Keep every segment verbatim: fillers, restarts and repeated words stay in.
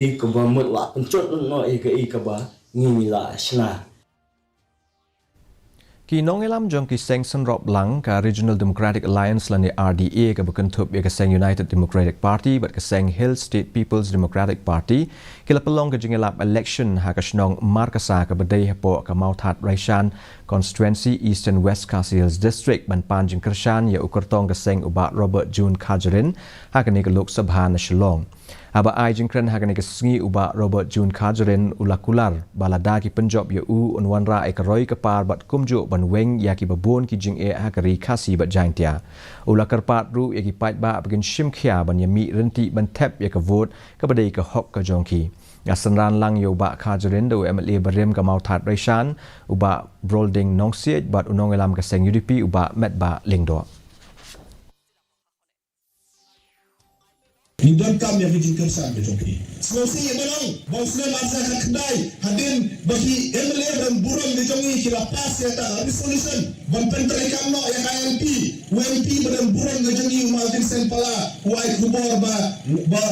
Ïa kaba mut la pynchut noh ïa ka, ïa kaba ngi la shna. Ki nongïalam jong ki seng synrop lang ka Regional Democratic Alliance lane R D A kaba kynthup ïa ka seng United Democratic Party bad ka seng Hill State People's Democratic Party ki la pynlong ka jingïalap election ha ka shnong Markasa kaba dei hapoh ka Mawthadraishan Constituency, Eastern West Khasi Hills District, ban pan jingkyrshan ïa u kyrtong ka seng u Bah Robert June Kharjahrin ha kane ka Lok Sabha na Shillong. Haba ai jingkren ha kane ka sngi u Bah Robert June Kharjahrin u la kular ba lada ki pynjop ïa u, un wanrah ïa ka roi ka par bad kumjuh ban weng ïa kiba bun ki jingeh ha ka ri Khasi bad Jaintia. U la kyrpad ruh ïa ki paidbah ba kin shim khia ban ïa mih ryntih ban thep ïa ka vote kaba dei ka hok ka jong ki. Nga synran lang ïa u Bah Kharjahrin da u M L A barim ka Mawthadraishan, u Bah Brolding Nongsiej, bad u nongïalam ka seng U D P u Bah Metbah Lyngdoh. Ngi donkam ïa ka jingkyrshan ka jong phi. Sngewsih ïa ba long ba u snem ar hajar khatkhyndai, hadien ba ki M L A ba don burom ka jong ngi ki la pass ïa ka resolution ban pyntreikam noh ïa ka I L P. U M P ba don burom ka jong ngi u Martin Sempala u ai khubor ba, ba,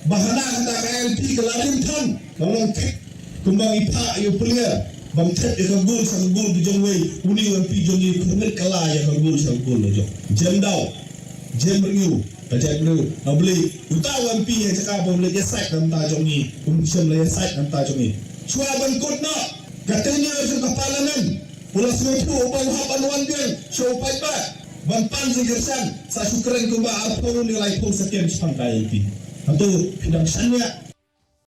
ba hana hana ka I L P ka la rim than, ka long thik. Kumba ngi phah ïa u Pynlait ban thep ïa ka gol sha ka gol ka jong uwei, une u M P jong ngi u khyrnit kylla ïa ka gol sha ka gol ka jong. Jem daw, jem rngiew, ka jaitbynriew. Nga believe uta u M P ha jaka ba u leit ïasaid na bynta jong ngi, um shym la ïasaid na bynta jong ngi. Shuwa ban kut noh ka tenure jong ka parliament, u la sngewthuh ba u hap ban wan biang sha u paidbah ban pan jingkyrshan. Sa shu kren kumba arphew ne laiphew second shaphang ka I L P. Hato phi dang shaniah?